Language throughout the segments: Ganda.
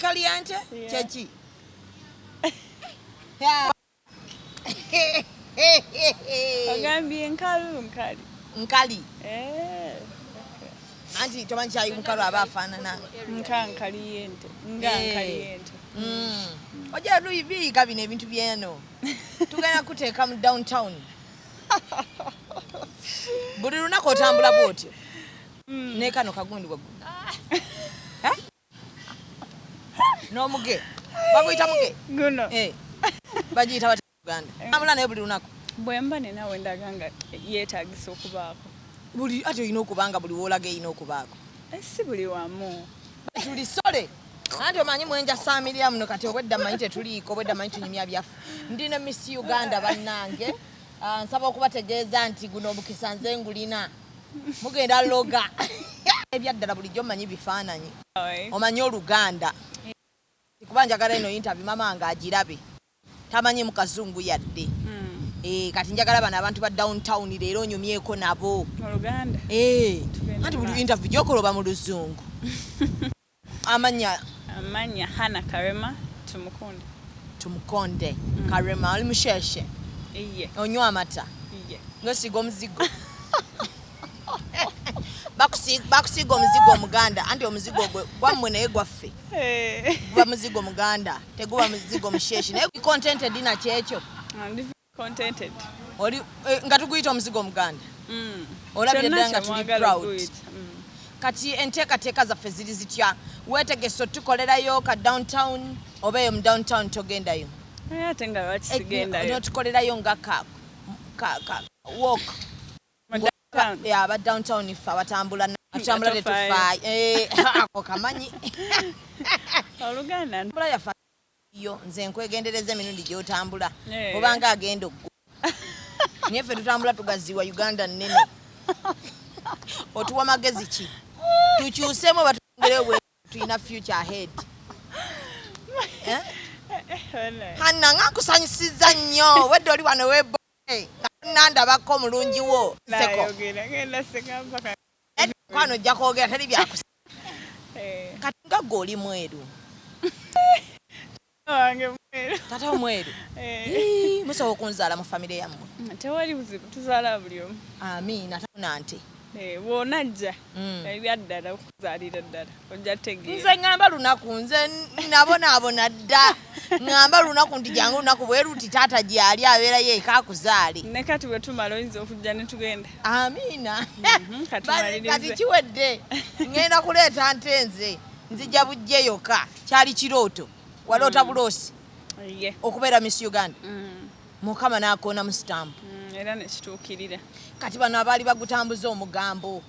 Enkali yante? Yeah. Kyeki? Ogambye nkalu nkali. Nkali. Eh, okay. Anti tomanyi kyayi mukalu aba afaanana. Nka nkali y'ente. Nga Eh. nkali y'ente. Ojja biyiga bino ebintu byeno. Tugenda kuteeka mu downtown. Buli lunaku otambula bw'otyo. Ne kano kagundi waggulu. Eh? N'omuge. Baguyita muge? Guno. Eh. Bagiyita batya mu Uganda? Tambula naye buli lunaku. Bwe mba nina we ndaga nga yeetaagisa okubaako. Buli ate olina okubanga buli w'olaga erina okubaako. Eh, si buli wamu. Tuli sole. Anti omanyi mwenja saamirira muno kati obwedda mmanyi tetuliiko, obwedda mmanyi tunyumya byaffe. Ndi ne Miss Uganda bannange. Ah, nsaba okubategeeza nti guno omukisa nze ngulina. Mugenda loga. Ebyaddala bulijjo mmanyi bifaananyi. Oi. Omanyi Oluganda. Kuba njagala eno interview mama nga agirabe. Tamanyi mu kazungu yadde. Eh, kati njagala bano abantu ba downtown leero onyumyeko nabo. Mu Luganda. Eh, Tugenda anti buli maaso. interview gy'okola oba mu luzungu. Amanya Amanya Hannah Karema Tumukunde. Tumukonde. Karema oli musheshe. Iye. Onywa amata. Iye. Ng'osiiga omuzigo. Bakusiiga omuzigo omuganda, anti omuzigo ogwo gwammwe naye gwaffe. Eh. Guba muzigo muganda, teguba muzigo musheshe. Naye contented na kyekyo. Ndi contented. Oli nga tuguyita omuzigo omuganda. Olabira Kyonna ddala nga tuli kyemwagala proud. okuyita. Kati enteekateeka zaffe ziri zitya? Weetegese otukolerayo ka downtown oba eyo mu downtown togendayo? Naye ate nga lwaki sigendayo? N'otukolerayo nga ka walk. Mu downtown. Ya, aba downtown ffe abatambula atambula Nga tetufaayo. Eh, ako kamanyi. Oluganda Tambula yaffe yo nze nkwegendereza emirundi gy'otambula. Eh. Obanga agenda oggwa. Naye ffe tutambula tugaziwa Uganda nnene. Otuwa magezi ki? Tukyusemu oba twongereyo bwe tulina future ahead. Eh? Hanna nga nkusanyusizza nnyo. Wedde oli wano webo. Nga nandabako omulungi wo. Nseko. Nayogera ngenda seka mpaka. Kwano ojja kwogera teri byakusa. Eh. Kati nga ggwe oli mweru. Wange mweru. Taata wo mweru. Eh. Ii, musobola okunzaala mu famire yammwe. Tewali buzibu tuzaala buli omu. Amiina tafuna nte. Eh, bw'onajja ebyaddala okuzaalira ddala ojja tegeera. Nze ŋŋamba lunaku nze nabonaabona dda. Ŋŋamba lunaku nti jangu olunaku bwe luti taata gy'ali abeerayo eka akuzaale. Ne kati bwe tumala oyinza okujja ne tugenda. Amiina. Katumalirize. Kati kiwedde. Ŋŋenda kuleeta nte nze. Nzija bujje yokka. Kyali kirooto. Waloota buloosi. Ye. Okubeera Miss Uganda. Mukama n'akoona mu sitampu. Era ne kituukirira. Kati bano abaali bagutambuza omugambo.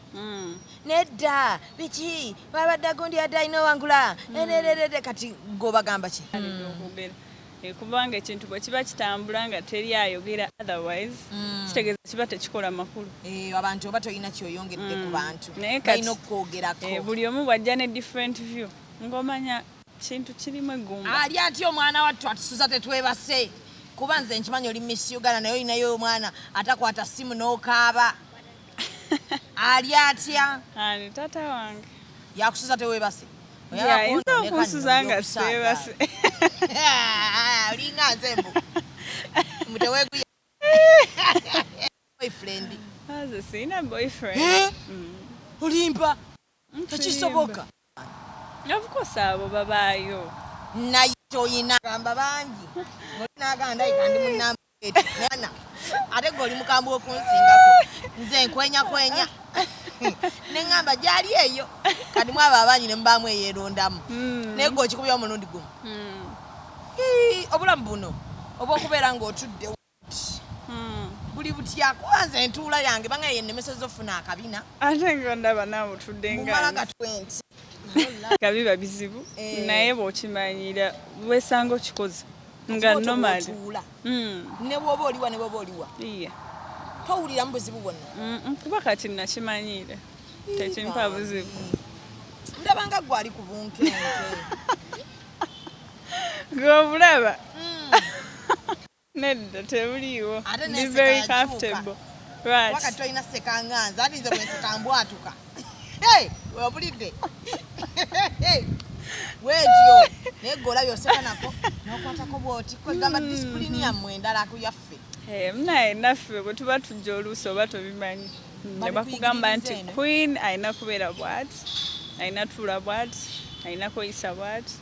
Nedda, biki, babadde agundi adde alina owangula. Erererere, kati gwe obagamba ki? Okwogera. Kubanga ekintu bwe kiba kitambula nga teri ayogera otherwise, kitegeeza kiba tekikola makulu. Eh, abantu oba tolina kyoyongedde ku bantu. Naye kati- Balina okukwogerako. Eh, buli omu bw'ajja ne different view, ng'omanya kintu kirimu eggumba. Ali atya omwana wattu atusuza tetwebase. Kuba nze nkimanyi oli Miss Uganda naye olinayo omwana atakwata simu n'okaaba. Ali atya? Ani taata wange. Yakusuza teweebase. Yeah, ayinza okunsuza nga seebase. Olinga nze mbu. Mbu teweeguya. Boyfriend. Nze sirina boyfriend. Eh? Olimba. Tekisoboka. Of course abo babaayo. Naye toyina. Gamba bangi. Oli n'agamba ndabika ndi munnamba eti. Nana. Ate gwe oli mukambwe okunsingako. Nze nkwenya kwenya. Ne ŋŋamba gy'ali eyo. Kati mwabo abangi ne mubaamu eyeerondamu. Naye gwe okikubya omulundi gumu. Hii, obulamu buno obw'okubeera ng'otudde buli butya kuba nze entuula yange banga yennemesezza ofuna akabina. Ate nga ndaba naawe otudde nga Bumala nze. ga 20. Nga biba bizibu. Eh. Naye bw'okimanyira weesanga okikoze nga Kati normal. bw'otuula. Ne bw'oba oliwa ne bw'oba oliwa. Iya. Towuliramu buzibu bwonna. Kuba kati nakimanyiira. Tekimpa buzibu. Ndaba nga ggwe ali ku bunkenke. Gwe obulaba? Nedda tebuliiwo. Ate Ndi n'enseka very yakyuka. comfortable. Right. Wakati tolina seka nga nze, ate nze bwe nseka mbwatuka. Hey, webulidde. Hey, weetyo. Naye gwe olabye oseka nako n'okwatako bw'oti, kwegamba disipulini yammwe endala ku yaffe. Eh, naye naffe bwe tuba tujja oluusi oba tobimanyi, ne bakugamba nti Babikuyigiriza eno. queen alina kubeera bw'ati, alina tuula bw'ati, alina kweyisa bw'ati.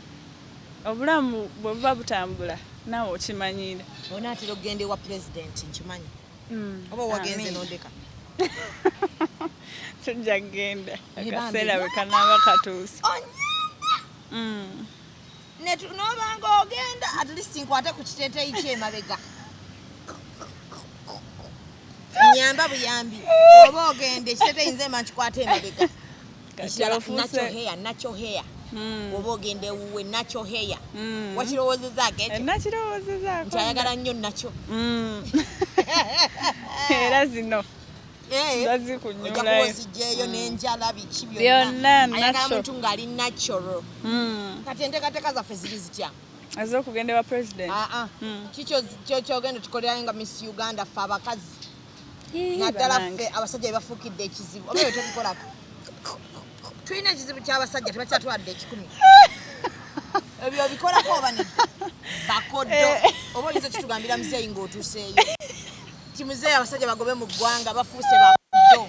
Obulamu bwe buba butambula, naawe okimanyira. Onaatera okugenda ewa pulezidenti, nkimanyi, oba wagenze Amiina. n'ondeka. Tujja kugenda Eh, akaseera bambi. bwe kanaaba katuuse. Onyamba. N'obanga ogenda, at least nkwate ku kiteeteeyi kyemabega, nyamba buyambi. Oba ogenda, ekiteeteeyi nze mba nkikwata emabega. Kati Ekirala, ofuuse natural hair, natural hair. Oba ogenda ewuwe, natural hair. Wakirowoozezaako ekyo? Nakirowoozezaako. Nti ayagala nnyo nakyo. Era zino Eh, ojja kuba bazikunyulayo. ozigyeyo n'enjala, biki Byonna, byonna. Ayagala natural. muntu ng'ali natural. Kati enteekateeka zaffe ziri zitya? Ez'okugenda ewa president? Aa, kikyo kyogenda tukolerayo nga Miss Uganda, ffe abakazi, Ii, naddala banange. ffe abasajja bebafuukidde ekizibu? Oba ebyo tobikolako? Tulina ekizibu ky'abasajja, tebakyatwadde 100. Ebyo obikolako oba nedda? Bakoddo. Eh. Oba oyinza okitugambira muzeeyi ng'otuuseeyo ti, muzeeyi, abasajja bagobe mu ggwanga, bafuuse bakoddo.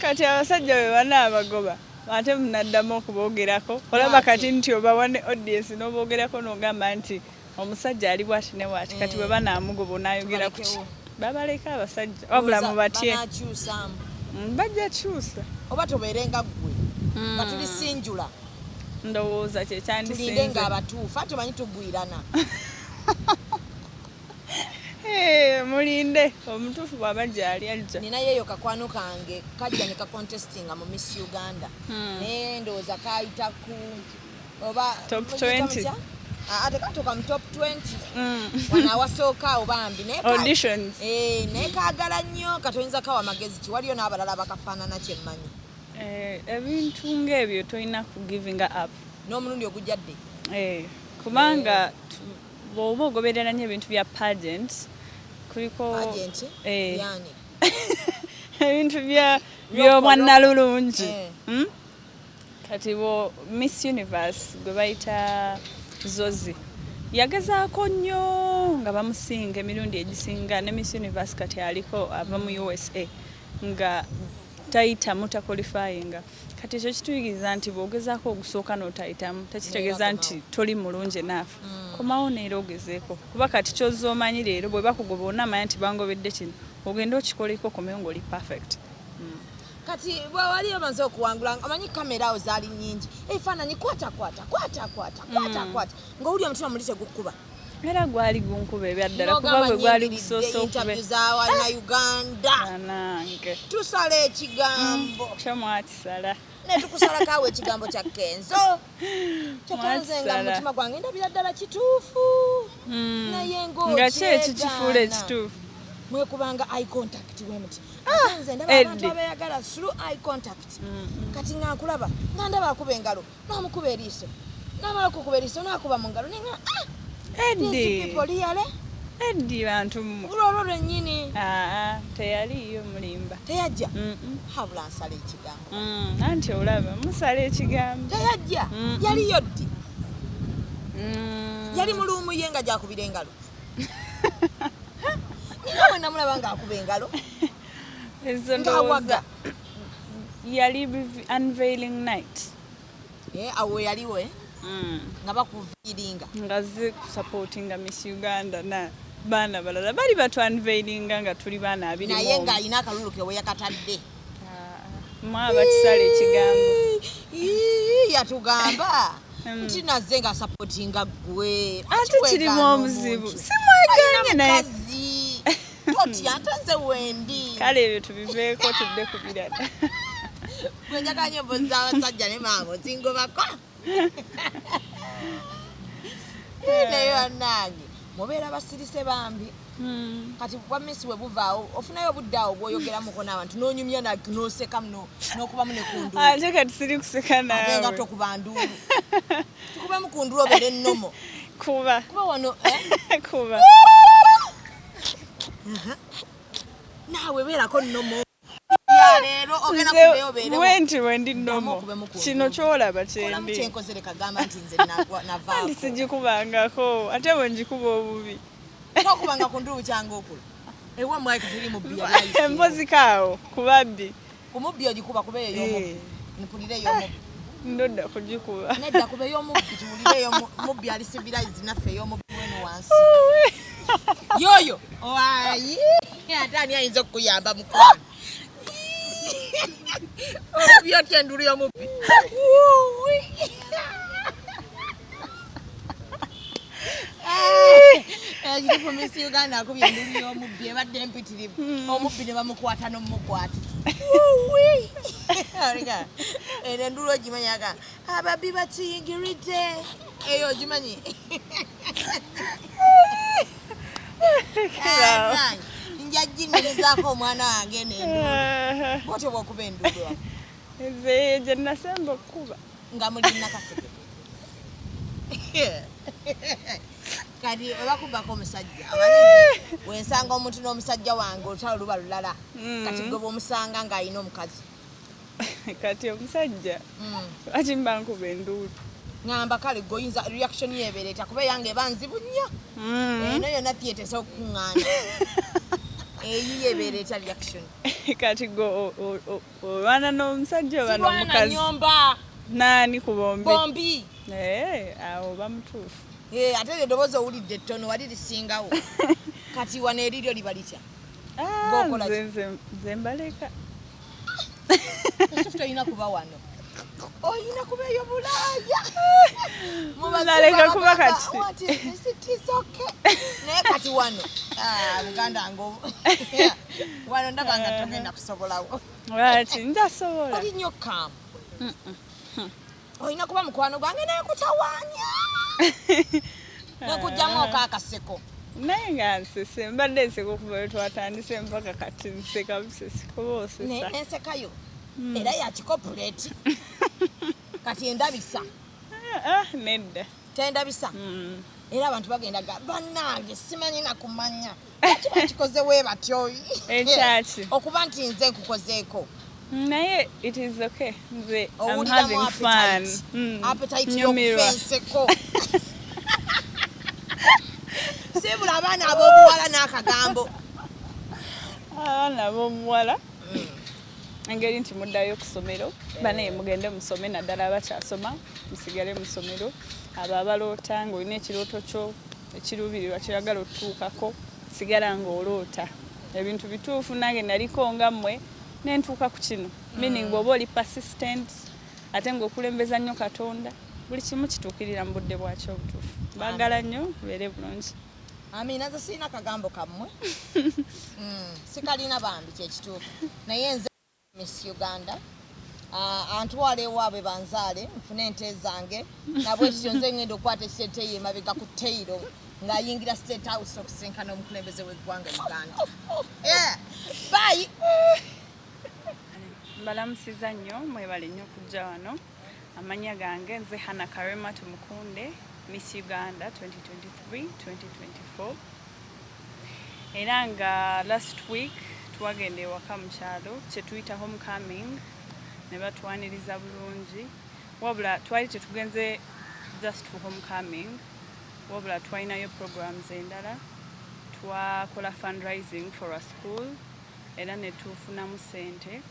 Kati abasajja bwe banaabagoba, ate munaddamu okuboogerako? Olaba Lwaki? kati nti obawa ne audience n'oboogerako n'ogamba nti omusajja ali bwati ne bwati. Kati bwe banaamugoba, onaayogera ku ki? Tubalekeo. Babaleke abasajja, wabula mubatye. Banakyusaamu? Bajja kyusa. Oba tobeere nga ggwe nga tuli sinjula? Ndowooza Tulinde kyekyandisinze. ng'abatuufu, ate omanyi tugwirana. Eh, mulinde omutuufu bw'aba gyali ajja. Ninayo eyo kakwano kange kajja ne kacontestinga mu Miss Uganda, naye ndowooza kayita ku oba Top mugiyita 20. mutya? Ah, tekatuuka mu top 20. Wano awasooka awo bambi, naye Auditions. Eh, naye kaagala nnyo. Katoyinza kawa magezi ki? Waliyo n'abalala bakafaanana kyemmanyi. Eh, ebintu ng'ebyo tolina ku giving up. N'omulundi ogujjadde. Eh, kubanga bw'oba ogoberera nnyo ebintu bya pageant, kuliko Pageant? Eh, Yani? ebintu bya by'obwannalulungi. Eh. Kati bo Miss Universe gwe bayita Zozi yagezaako nnyo nga bamusinga emirundi egisinga, ne Miss Universe kati aliko ava mu USA nga tayitamu, taqualifyinga. Kati ekyo kituyigiriza nti bw'ogezaako ogusooka n'otayitamu, tekitegeeza nti toli mulungi enough. Komawo neera ogezeeko, kuba kati kyozza omanyi leero, bwe bakugoba onaamanya nti bangobedde kino, ogende okikoleko, okomewo ng'oli perfect. Kati bwewali omaze okuwangula, omanyi kamera awo zaali nnyingi, ebifaananyi kwata kwata kwata kwata kwata kwata, ng'owuli omutima muli tegukkuba? Era gwali gunkuba ebyaddala, kuba N'ogamba bwe gwali nnyingiridde gusoose okuba. interview z'abannayuganda. Banange. Tusala ekigambo. Kyo mwakisala. Ne tukusalako awo ekigambo kya Kenzo, kyokka nze nga Mwakisala. mu mutima gwange ndabira ddala kituufu, naye Nga ki ekikifuula ng'okyegaana. ekituufu? Mwekubanga eye contact bwe muti. Ate nze ndaba abantu Eddie. abeeyagala through eye contact. Kati nga nkulaba, nga ndaba akuba engalo, n'amukuba eriiso, n'amala okukuba eriiso n'akuba mu ngalo, nenga, ah, these Eddie. people really. Eddie, bantu mmwe. Olwo lwennyini. Aa, teyaliiyo, mulimba. Teyajja? Mm-mm. Habula nsala ekigambo. Anti olaba musala ekigambo. Teyajja? Yaliyo ddi? Yali mu luumu ye nga gyakubira engalo, nina bwe namulaba ng'akuba engalo Ezo ng'awaga. ndowooza yali unveiling night. Eh, awo we yaliwo, eh, nga bakuviiringa. Nga zikusupportinga Miss Uganda na baana balala bali batu unveilinga nga tuli baana abiri mu Naye omu. ng'alina akalulu ke we yakatadde. Mwaba kisala ekigambo. Ii, yatugamba nti nazze nga supportinga ggwe. Ate kirimu obuzibu, simweganye naye. Mukazi totya, ate nze wendi. Kale ebyo tubiveeko, tudde ku birala. Gwe njagala nnyo emboozi z'abasajja ne maama ozingobako. Naye bannange, mubeera basirise bambi. Kati bwa Miss bwe buvaawo, ofunayo obudde awo bw'oyogeramuko n'abantu, n'onyumya n'osekamu n'okubamu ne ku nduulu? Ate kati siri kuseka Ate nga naawe. tokuba nduulu, tukubemu ku nduulu obeere ennomo. Kuba. Kuba wano, eh? Kuba. Naawe beerako nnomo. Ya. Leero ogenda kuddayo obeerewo. Bwenti bwendi Ddamu nomo. okubemu ku Kino ndulu. kyolaba Kolamu kyendi. Kyenkoze leka gamba nti nze Anti navaako. sigikubangako, ate bwe ngikuba obubi. Tokubanga ku ndulu kyanga okula. Ewammwe ayi teri mubbi yali ayiseewo. Empozi kaawo ku babbi. Ku mubbi ogikuba, kuba eyo ey'omubbi. Mpulire ey'omubbi. Ndodda kugikuba. Nedda, kuba ey'omubbi tuwulire ey'omubbi ali civilized naffe ey'omubbi weno wansi. Yoyo oayi ate ani ayinza okukuyamba, mukwano? Omubbi otya endulu y'omubbi? Wuuwi. Ekituufu Miss Uganda akubye endulu y'omubbi ebadde empitirivu, omubbi ne bamukwata n'omukwata. Wuuwi. Oleka, eno endulu ogimanyi aga ababbi batuyingiridde, eyo ogimanyi? Lekerawo. Nja ginyumizaako omwana wange eno endulu. Bwotyo bwokuba endulu? Nze gye nasemba okukuba. Nga muli Nakaseke. Kati webakubako omusajja, amanyi wensanga omuntu n'omusajja wange olutalo luba lulala. Kati gwe bwomusanga ng'alina omukazi? Kati omusajja, lwaki mba nkuba enduulu? Ŋŋamba kale gwe oyinza reaction yebeereta, kuba eyange eba nzibu nnyo. Eno yonna theatre esobola okukuŋŋaana eyiyo ebeera etya reaction? Kati gwe olwana n'omusajja oba Sirwana. n'omukazi? Nyomba. Naani ku bombi? Bombi. Eh, awo oba mutuufu. Eh, ate eddoboozi owulidde ettono wali lisingawo, kati wano eriryo liba litya? Ah, Ng'okola nze ki? nze mbaleka. Ekituufu tolina kuba wano, olina kuba eyo Bulaaya. Naleka kuba kati. Naye kati wano, ah, muganda nga wano ndaba nga togenda kusobolawo. Lwaki njasobola? Oli nnyo calm. Olina kuba mukwano gwange nekutawaanya nekugjamu okaakaseko. Naye nga nsese, mbadde nseka okuva lwe twatandise mpaka kati, nseka busesi kuba osesa. Nensekayo era yakikopuleti kati endabisa. Ah, ah, nedda. Tendabisa. Era abantu bagenda ga bannange simanyi nakumanya lwaki bakikoze we batyo. Ekyaki? Okuba nti nze nkukozeeko. Naye it is okay, nze I'm Owuliramu having fun. appetite? Appetite Nyumirwa. y'okufa enseko. Siibula abaana ab'obuwala n'akagambo. Abaana ab'omuwala, engeri nti muddayo ku ssomero, banaye mugende musome, naddala abakyasoma musigale mu ssomero. Abo abaloota, ng'olina ekirooto kyo, ekiruubirirwa kyoyagala otutuukako, sigala ng'oloota ebintu bituufu. Nange naliko nga mmwe nentuuka ku kino, meaning bw'oba oli persistent ate ng'okulembeza nnyo Katonda, buli kimu kituukirira mu budde bwakyo obutuufu. Baagala nnyo, mubeere bulungi. Amiina. Nze sirina kagambo kammwe. Sikalina bambi, kyekituufu. Naye nze Miss Uganda, ah, antwala ewaabwe banzaale nfune ente zange. Nabwekityo nze ngenda okukwata ekiteeteeyi emabega ku teyiro ng'ayingira State House okusinkana omukulembeze w'eggwanga Uganda. Yeah. Bye. Mbalamusiza nnyo, mwebale nnyo okujja wano. Amannya gange nze Hana Karema Tumukunde, Miss Uganda 2023-2024. Era nga last week twagenda ewaka mu kyalo kyetuyita homecoming ne batwaniriza bulungi. Wabula twali tetugenze just for homecoming, wabula twalinayo programs endala. Twakola fundraising for a school era ne tufunamu ssente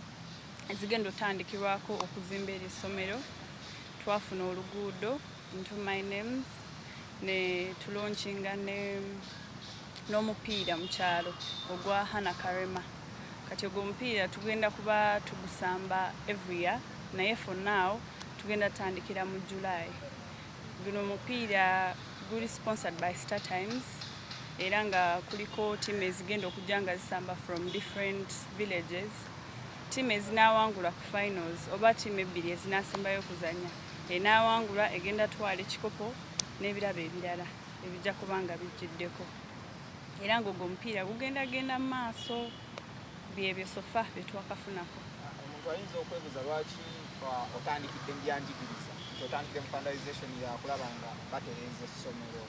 ezigenda otandikirwako okuzimba eri essomero. Twafuna oluguudo into my names ne tulaunchinga ne n'omupiira mu kyalo ogwa Hana Karema. Kati ogwo omupiira tugenda kuba tugusamba every year, naye for now tugenda tutandikira mu July. Guno omupiira guli sponsored by Star Times era nga kuliko tiimu ezigenda okujja nga zisamba from different villages. Tiimu ezinaawangula ku finals oba tiimu ebbiri ezinaasembayo okuzanya, enaawangula egenda twala ekikopo n'ebirabo ebirala ebijja kuba nga bijjiddeko. Era ng'ogwo omupiira gugenda genda mu maaso. Byebyo so far bye twakafunako. Omuntu ayinza okwebuuza lwaki otandikidde mu byanjigiriza, nti otandikidde mu fundraisation yakulaba nga batereeza essomero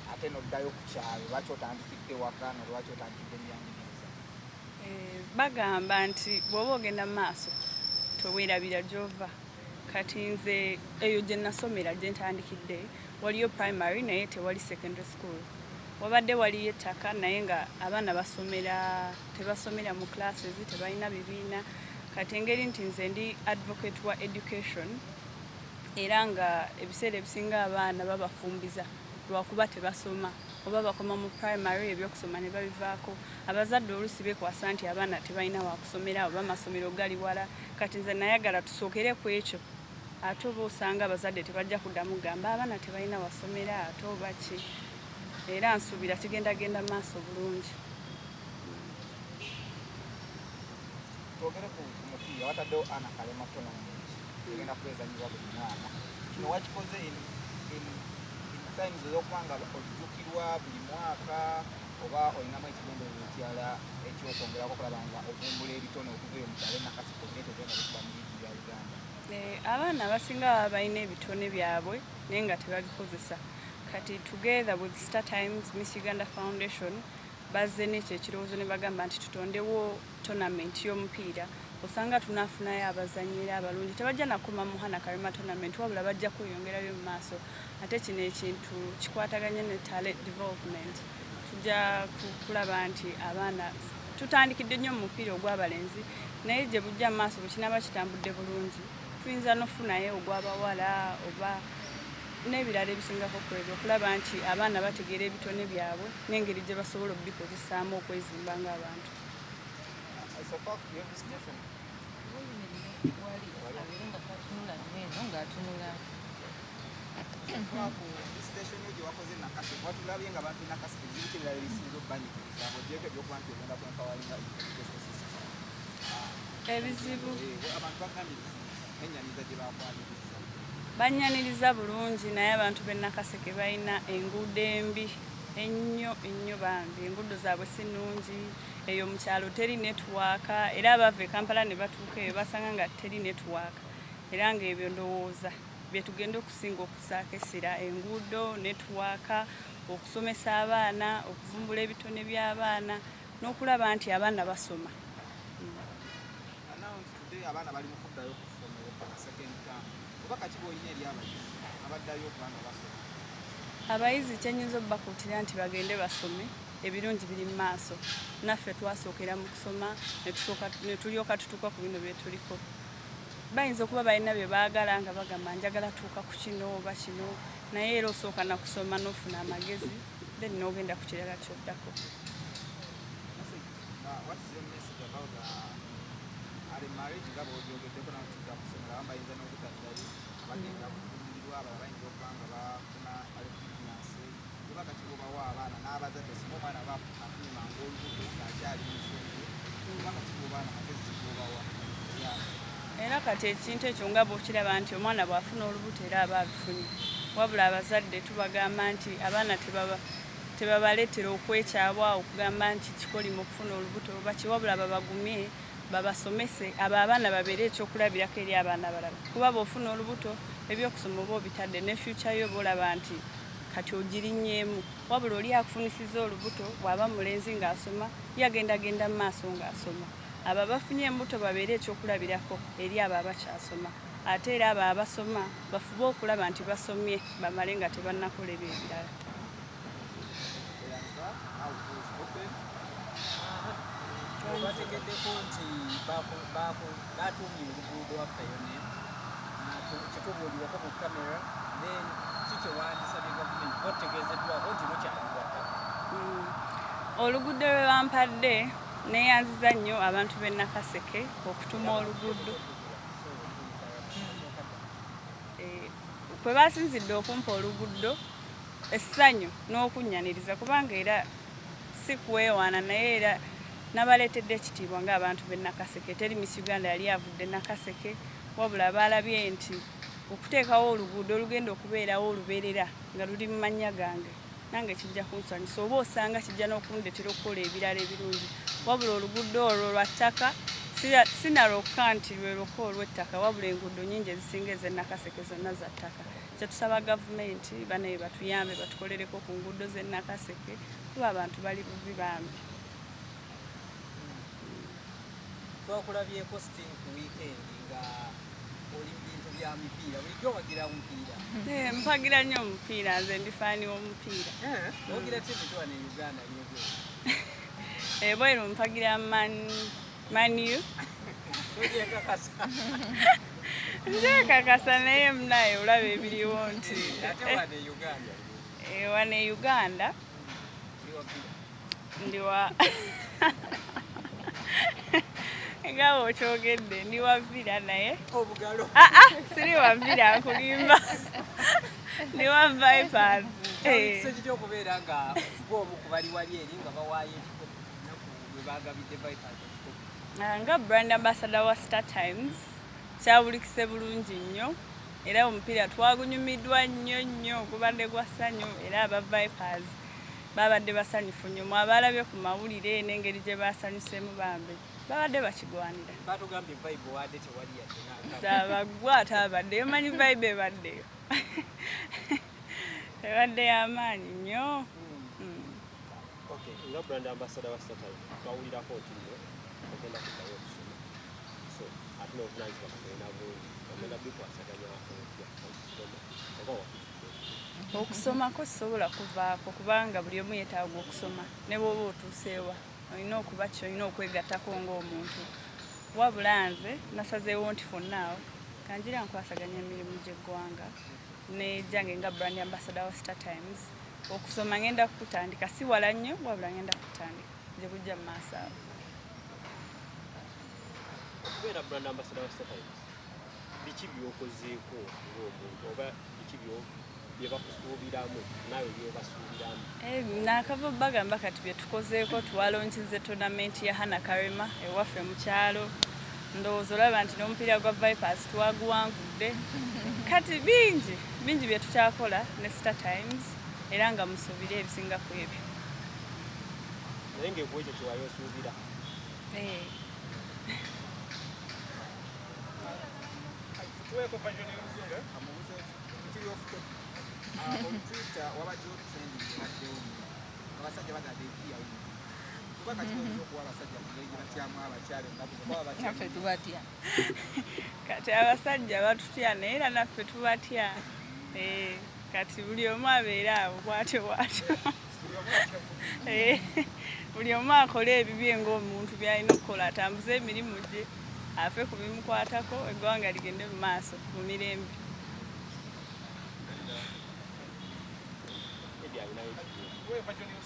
ate n'oddayo ku kyalo. Lwaki otandikidde waka no lwaki otandikidde mu byanjigiriza? Bagamba nti bw'oba ogenda mu maaso toweerabira gy'ova. Kati nze eyo gye nasomera, gye ntandikidde, waliyo primary naye tewali secondary school. Wabadde waliyo ettaka naye nga abaana basomera, tebasomera mu classes, tebalina bibiina. Kati engeri nti nze ndi advocate wa education, era nga ebiseera ebisinga abaana babafumbiza lwakuba tebasoma oba bakoma mu primary, ebyokusoma ne babivaako. Abazadde oluusi bekwasa nti abaana tebalina wakusomera oba amasomero gali wala. Kati nze nayagala tusookere ku ekyo, ate oba osanga abazadde tebajja kuddamu kugamba abaana tebalina wasomera ate oba ki. Era nsuubira kigendagenda maaso bulungi. Twogere ku mupiira. Wataddewo Anna Kalema tournament egenda kubeezanyibwa buli mwaka. Kino wakikoze in signs ez'okuba nga ojjukirwa buli mwaka, oba olinamu ekigendererwa ekirala ekyokwongerako okulaba nga ovumbula ebitone okuva eyo mu kyalo Nakaseke obireeteze nga bikuba mu liigi ya Uganda? Abaana abasinga baba balina ebitone byabwe naye nga tebabikozesa. Kati together with Star Times, Miss Uganda Foundation bazze n'ekyo ekirowoozo ne bagamba nti tutondewo tournament y'omupiira, osanga tunaafunayo abazannyi era abalungi. Tebajja nakoma mu Hannah Karema tournament, wabula bajja kweyongerayo mu maaso. Ate kino ekintu kikwataganye ne talent development. Tujja kulaba nti abaana tutandikidde nnyo mu mupiira ogw'abalenzi, naye gye bujja mu maaso bwe kinaaba kitambudde bulungi, tuyinza n'okufunayo ogw'abawala oba n'ebirala ebisingako ku ebyo, okulaba nti abaana bategeera ebitone byabwe n'engeri gye basobola okubikozesaamu okwezimba ng'abantu. So far every station Wali abeere nga tatunula nnyo eno, ng'atunula. Ku station yo gye wakoze Nakaseke, watulabye nga abantu Nakaseke bizibu ki ebirala ebisinza obbanyigiriza ng'ogyeko ebyokuba nti ogenda ku empowering education system? Ebizibu? Abantu bagambye ennyaniza gye bakwaniriza. Bannyaniriza bulungi, naye abantu b'e Nakaseke balina enguudo embi ennyo ennyo. Bambi, enguudo zaabwe si nnungi. Eyo mu kyalo teri network, era abava e Kampala ne batuuka eyo basanga nga teri network. Era ng'ebyo ndowooza bye tugenda okusinga okusaako essira: enguudo, network, okusomesa abaana, okuvumbula ebitone by'abaana n'okulaba nti abaana basoma. Announced today, abaana bali mu kuddayo ku ssomero for the second term. Oba kaki bw'olina eri abayizi abaddayo okuba nga basoma? Abayizi kyenyinza obbakuutira nti bagende basome, ebirungi biri mu maaso. Naffe twasookera mu kusoma ne tulyoka tutuuka ku bino bye tuliko. Bayinza okuba balina bye baagala nga bagamba njagala tuuka ku kino oba kino, naye era osooka na kusoma n'ofuna amagezi, then n'ogenda ku kirala kyoddako. Message, what is your message about the early marriage nga bw'ogyogeddeko nawe tudda ku ssomero, abamu bayinza n'obutaddayo, bagenda kufumbirwa, abalala bayinza okuba nga bafuna early pregnancy. Oba kaki bw'obawa abaana n'abazadde singa omwana aba afunye mangu olubuto ng'akyali musunzu, oba kaki bw'obaana magezi ki g'obawa eri abo? Era kati ekintu ekyo nga bw'okiraba nti omwana bw'afuna olubuto era aba abifunye, wabula abazadde tubagamba nti abaana tebabaleetera okwekyawa okugamba nti kikolima okufuna olubuto oba ki, wabula babagumye, babasomese, abo abaana babeere ekyokulabirako eri abaana abalala, kuba bw'ofuna olubuto ebyokusoma oba obitadde ne future yo oba olaba nti kati ogirinnyeemu. Wabula oli akufunisiza olubuto bw'aba mulenzi ng'asoma, yagendagenda mu maaso ng'asoma. Abo abafunye embuto babeere ekyokulabirako eri abo abakyasoma, ate era abo abasoma bafube okulaba nti basomye bamale nga tebannakola ebyo ebirala. Oyanza, now is open. Bategeddeko nti batuumye oluguudo after your name, kitubuulirwako ku kamera. Then ki kyewandisabye gavumenti botegeezeddwako nti mukyali bwaka? Oluguudo lwe bampadde, neeyanziza nnyo abantu b'e Nakaseke okutuma oluguudo. Kwe basinzidde okumpa oluguudo, essanyu n'okunnyaniriza, kubanga era si kwewaana, naye era nabaleetedde ekitiibwa ng'abantu b'e Nakaseke. Teri Miss Uganda yali avudde Nakaseke, wabula baalabye nti okuteekawo oluguudo olugenda okubeerawo olubeerera nga luli mu mannya gange, nange kijja kunsanyusa, oba osanga kijja n'okundeetera okukola ebirala ebirungi. Wabula oluguudo olwo lwa ttaka, sinalwokka nti lwe lwokka olw'ettaka, wabula enguudo nnyingi ezisinga ez'e Nakaseke zonna za ttaka. Kyetusaba gavumenti banaye batuyambe batukolereko ku nguudo z'e Nakaseke, kuba abantu bali bubi bambi. Twakulabyeko still ku weekend nga oli mu bintu bya mipiira, bulijjo owagira mupiira? Eh, mpagira nnyo omupiira, nze ndi fan w'omupiira. Owagira ttiimu ki wano e Uganda lyebweru? Ebweru mpagira Man U. Togyekakasa. Nkyekakasa, naye munaye olaba ebiriwo nti Ate wano e Uganda? Eh, wano e Uganda Oli wa Villa? Ndi wa, nga bw'okyogedde, ndi wa Villa, naye Obugalo. Ah, ah, siri wa Villa, nkulimba, ndi wa Vipers. Eh. Kisa kitya okubeera nga gwe omu ku bali wali eri nga bawaayo ekikopo naku lwe bagabidde Vipers ekikopo? Ah, nga brand ambassador wa Star Times, kyabulikise bulungi nnyo, era omupiira twagunyumiddwa nnyo nnyo, gubadde gwa ssanyu, era aba Vipers babadde basanyufu nnyo. Mwabalabye ku mawulire n'engeri gye basanyuseemu, bambi babadde bakigwanira. Batugambye vibe wadde tewali yadde n'akamu. Abagwa ate abadde omanyi vibe ebaddeyo, ebadde y'amaanyi nnyo. Okay, nga brand ambassador wa StarTimes, twawulirako nti nno ogenda kuddayo okusoma, so ate n'obuvunanyizibwa katolina bungi, ogenda bikwasaganya otya, okusoma oba wakuzudde? Okusomako sisobola kuvaako, kubanga buli omu yeetaaga okusoma, ne bw'oba otuuseewa olina okuba ki, olina okwegattako ng'omuntu. Wabula nze nasazeewo nti for now kanjira nkwasaganya emirimu gy'eggwanga nejjange nga brand ambassador wa Star Times. Okusoma ngenda kukutandika, si wala nnyo, wabula ngenda kukutandika gye bujja mu maaso awo. Okubeera brand ambassador wa StarTimes, biki by'okozeeko ng'omuntu, oba biki bye bakusuubiramu naawe by'obasuubiramu? Eh, naakava bagamba kati bye tukozeeko, twalonkize tournament ya Hana Karema ewaffe mu kyalo. Ndowooza olaba nti n'omupiira gwa Vipers twaguwangudde. Kati bingi bingi bye tukyakola ne Star Times, era nga musuubire ebisinga ku ebyo. Naye ng'ekuwa ekyo kyewali osuubira? Eh. Tuweeko version y'Oluzungu, amubuze ekiri off topic. On Twitter wabaddewo trending ebaddewo nnyo. Abasajja bagamba epiya wino. Kuba kati oyinza okuwa abasajja ku ngeri gye batyamu abakyala ennaku zino, kuba batya? Naffe tubatya. Kati abasajja batutya, naye era naffe tubatya. Eh, kati buli omu abeera awo bwatyo bwatyo. Eh, buli omu akole ebibye ng'omuntu by'alina okukola, atambuze emirimu gye, afe ku bimukwatako, eggwanga ligende mu maaso mu mirembe. Eddie alinayo ekibuuzo. Tuweeko version.